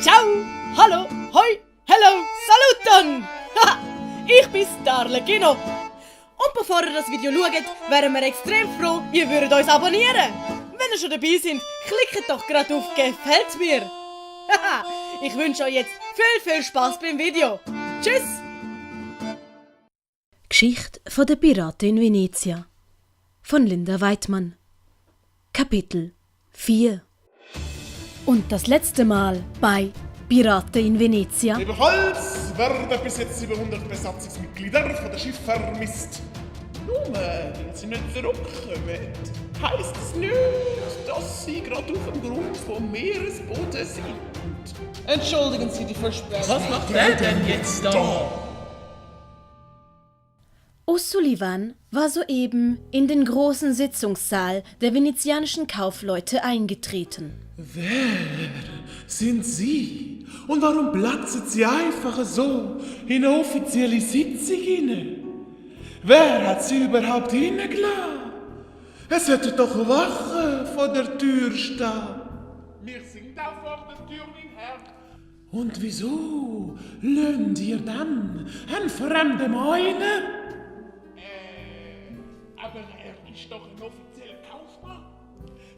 Ciao, hallo, hoi, hello, saluton! Haha, ich bin's, Darlegino. Und bevor ihr das Video schaut, wären wir extrem froh, ihr würdet uns abonnieren. Wenn ihr schon dabei seid, klickt doch gerade auf «Gefällt mir». Haha, ich wünsche euch jetzt viel Spaß beim Video. Tschüss! Geschichte von der Piraten in Venezia von Linda Weidmann. Kapitel 4. Und das letzte Mal bei Piraten in Venezia. Ebenfalls werden bis jetzt 700 Besatzungsmitglieder von dem Schiff vermisst. Nur, wenn sie nicht zurückkommen, heisst es nicht, dass sie gerade auf dem Grund vom Meeresboden sind. Entschuldigen Sie die Verspätung. Was macht er denn jetzt da? O'Sullivan war soeben in den großen Sitzungssaal der venezianischen Kaufleute eingetreten. Wer sind Sie? Und warum platzen Sie einfach so in eine offizielle Sitzung hinein? Wer hat Sie überhaupt hineingelassen? Es sollte doch Wache vor der Tür stehen. Wir sind auch vor der Tür, mein Herr. Und wieso löhnt ihr dann einen fremden Mann? Aber er ist doch ein offizieller Kaufmann.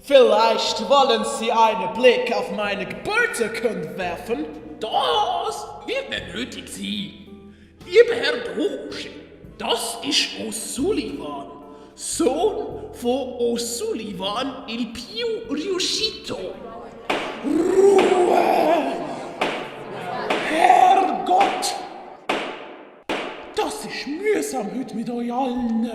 Vielleicht wollen Sie einen Blick auf meine Geburtsurkunde werfen? Das wird nicht nötig sein. Lieber Herr Doge, das ist O'Sullivan, Sohn von O'Sullivan il più riuscito. Ruhe! Herrgott! Das ist mühsam heute mit euch allen.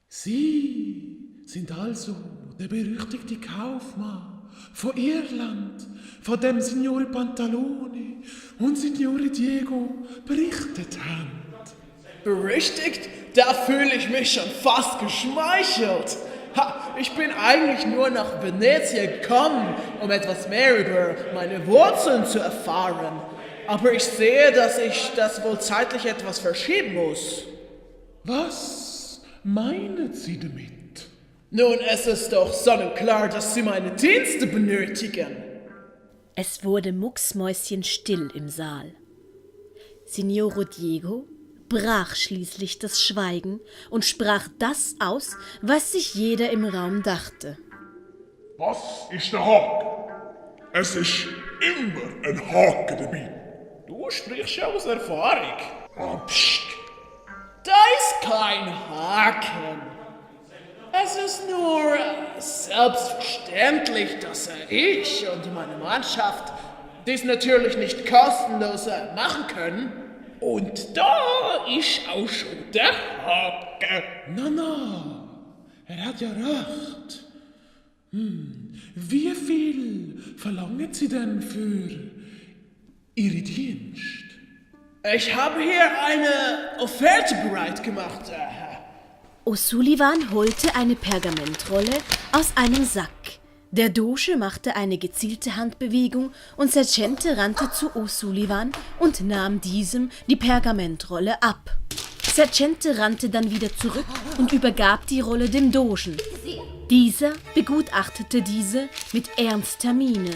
Sie sind also der berüchtigte Kaufmann von Irland, von dem Signore Pantalone und Signore Diego berichtet haben. Berüchtigt? Da fühle ich mich schon fast geschmeichelt. Ich bin eigentlich nur nach Venezia gekommen, um etwas mehr über meine Wurzeln zu erfahren. Aber ich sehe, dass ich das wohl zeitlich etwas verschieben muss. Was meinen Sie damit? Nun, es ist doch sonnenklar, dass Sie meine Dienste benötigen. Es wurde mucksmäuschenstill im Saal. Signore Diego brach schließlich das Schweigen und sprach das aus, was sich jeder im Raum dachte. Was ist der Haken? Es ist immer ein Haken dabei. Du sprichst ja aus Erfahrung. Ah, pst. Da ist kein Haken. Es ist nur selbstverständlich, dass ich und meine Mannschaft dies natürlich nicht kostenlos machen können. Und da ist auch schon der Haken. Na, er hat ja recht. Wie viel verlangen Sie denn für Ihre Dienst? Ich habe hier eine Offerte bereit gemacht. O'Sullivan holte eine Pergamentrolle aus einem Sack. Der Doge machte eine gezielte Handbewegung und Sergente rannte zu O'Sullivan und nahm diesem die Pergamentrolle ab. Sergente rannte dann wieder zurück und übergab die Rolle dem Dogen. Dieser begutachtete diese mit ernster Miene.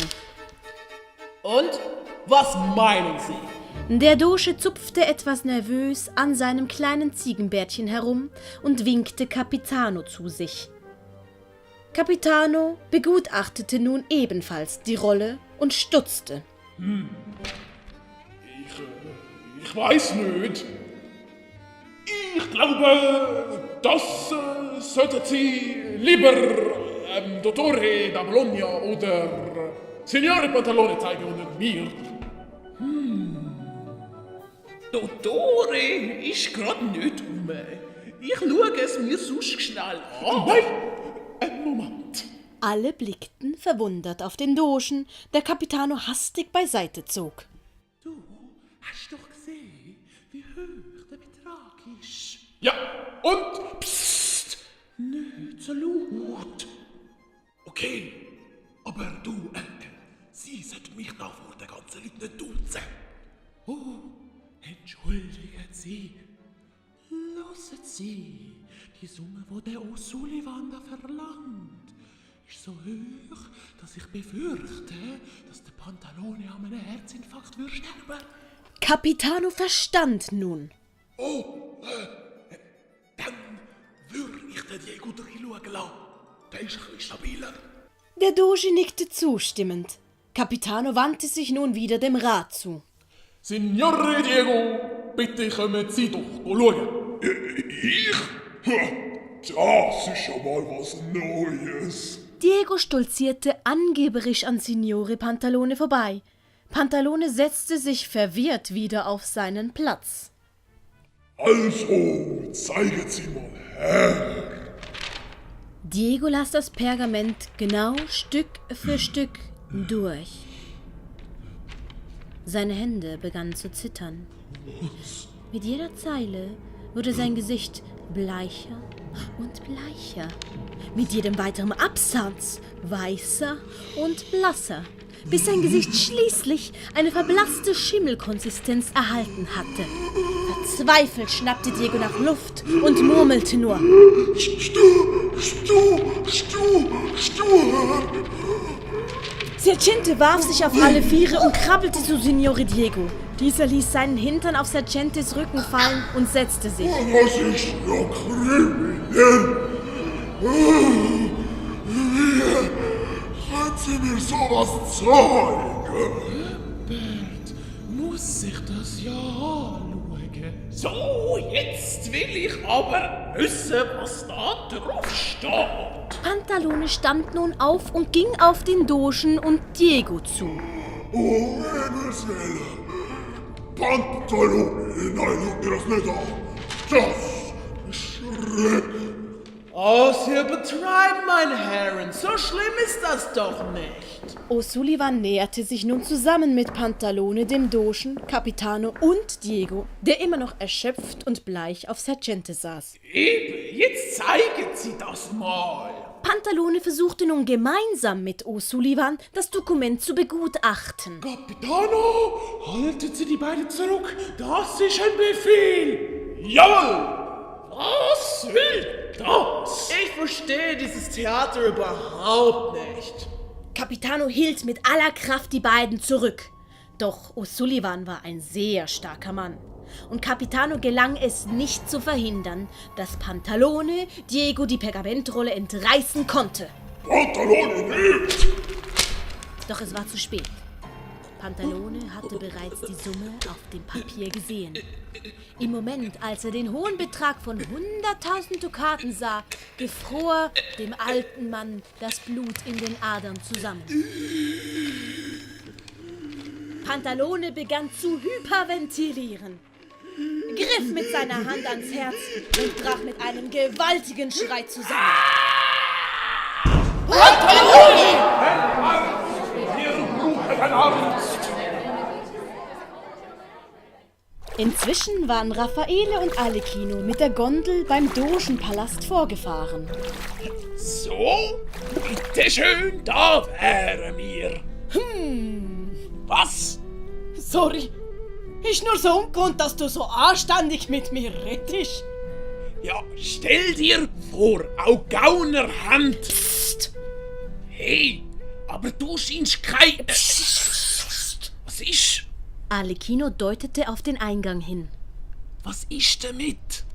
Und? Was meinen Sie? Der Doge zupfte etwas nervös an seinem kleinen Ziegenbärtchen herum und winkte Capitano zu sich. Capitano begutachtete nun ebenfalls die Rolle und stutzte. Ich weiß nicht. Ich glaube, das sollten Sie lieber Dottore da Bologna oder Signore Pantalone zeigen und mir. Dottore ist gerade nicht um. Ich schaue es mir sonst schnell an. Nein, einen Moment. Alle blickten verwundert auf den Dogen, der Capitano hastig beiseite zog. Du hast doch gesehen, wie hoch der Betrag ist. Ja, und psst, Nicht so laut. okay, aber du, Sie sollten mich da vor den ganzen Leuten nicht duzen. Oh, entschuldigen Sie. Lassen Sie, die Summe, die der O'Sullivan da verlangt, ist so hoch, dass ich befürchte, dass der Pantalone an einem Herzinfarkt würde sterben. Capitano verstand nun. Dann würde ich den Diego reinschauen lassen. Der ist ein bisschen stabiler. Der Doge nickte zustimmend. Capitano wandte sich nun wieder dem Rat zu. Signore Diego, bitte kommen Sie doch schauen. Ich? Das ist schon mal was Neues. Diego stolzierte angeberisch an Signore Pantalone vorbei. Pantalone setzte sich verwirrt wieder auf seinen Platz. Also, zeigen Sie mal her. Diego las das Pergament genau Stück für Stück durch. Seine Hände begannen zu zittern. Mit jeder Zeile wurde sein Gesicht bleicher und bleicher. Mit jedem weiteren Absatz weißer und blasser, bis sein Gesicht schließlich eine verblasste Schimmelkonsistenz erhalten hatte. Verzweifelt schnappte Diego nach Luft und murmelte nur: Sergente warf sich auf alle Viere und krabbelte zu Signore Diego. Dieser ließ seinen Hintern auf Sergentes Rücken fallen und setzte sich. Das ist ja kriminell. Können Sie mir sowas zeigen? Bert, muss ich das ja anschauen? So, jetzt will ich aber wissen, was da drauf steht. Pantalone stand nun auf und ging auf den Dogen und Diego zu. Oh, Himmels Willen. Pantalone, nein, schau mir das nicht an. Das ist schrecklich. Oh, Sie übertreiben, mein Herren. So schlimm ist das doch nicht. O'Sullivan näherte sich nun zusammen mit Pantalone dem Dogen, Capitano und Diego, der immer noch erschöpft und bleich auf Sergente saß. Eben, jetzt zeigen Sie das mal. Pantalone versuchte nun gemeinsam mit O'Sullivan das Dokument zu begutachten. Capitano, halten Sie die beiden zurück. Das ist ein Befehl. Jawohl! Was will das? Ich verstehe dieses Theater überhaupt nicht. Capitano hielt mit aller Kraft die beiden zurück. Doch O'Sullivan war ein sehr starker Mann. Und Capitano gelang es nicht zu verhindern, dass Pantalone Diego die Pergamentrolle entreißen konnte. Pantalone nicht! Doch es war zu spät. Pantalone hatte bereits die Summe auf dem Papier gesehen. Im Moment, als er den hohen Betrag von 100.000 Dukaten sah, gefror dem alten Mann das Blut in den Adern zusammen. Pantalone begann zu hyperventilieren, griff mit seiner Hand ans Herz und brach mit einem gewaltigen Schrei zusammen. Inzwischen waren Raffaele und Arlecchino mit der Gondel beim Dogenpalast vorgefahren. So, bitteschön, da wären wir. Was? Sorry, ist nur so ungewohnt, dass du so anständig mit mir redest. Ja, stell dir vor, auch Gaunerhand. Psst! Hey, aber du scheinst kein... Was ist? Arlecchino deutete auf den Eingang hin. Was ist damit?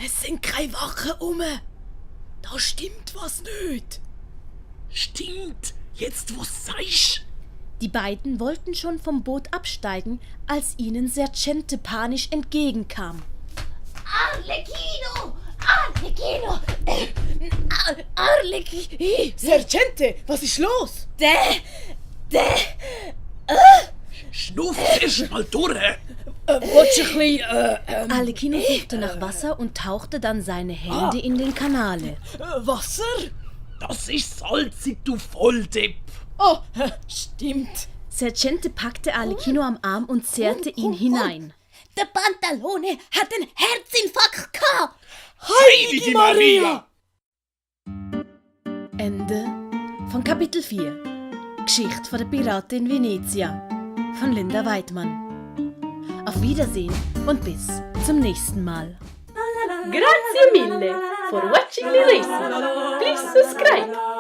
Es sind keine Wachen rum. Da stimmt was nicht. Stimmt, jetzt wo's sagst. Die beiden wollten schon vom Boot absteigen, als ihnen Sergente panisch entgegenkam. Arlecchino! Arlecchino! Arlecchino! Sergente, was ist los? Schnuff erst mal durch. Willst du ein bisschen, Arlecchino suchte nach Wasser und tauchte dann seine Hände in den Kanale. Wasser? Das ist salzig, du Volldepp. Oh, stimmt. Sergente packte Arlecchino am Arm und zerrte ihn hinein. Der Pantalone hat einen Herzinfarkt gehabt! Heilige Maria! Ende von Kapitel 4. Geschichte von der Piratin Venezia von Linda Weidmann. Auf Wiedersehen und bis zum nächsten Mal. Grazie mille for watching the lesson. Please subscribe.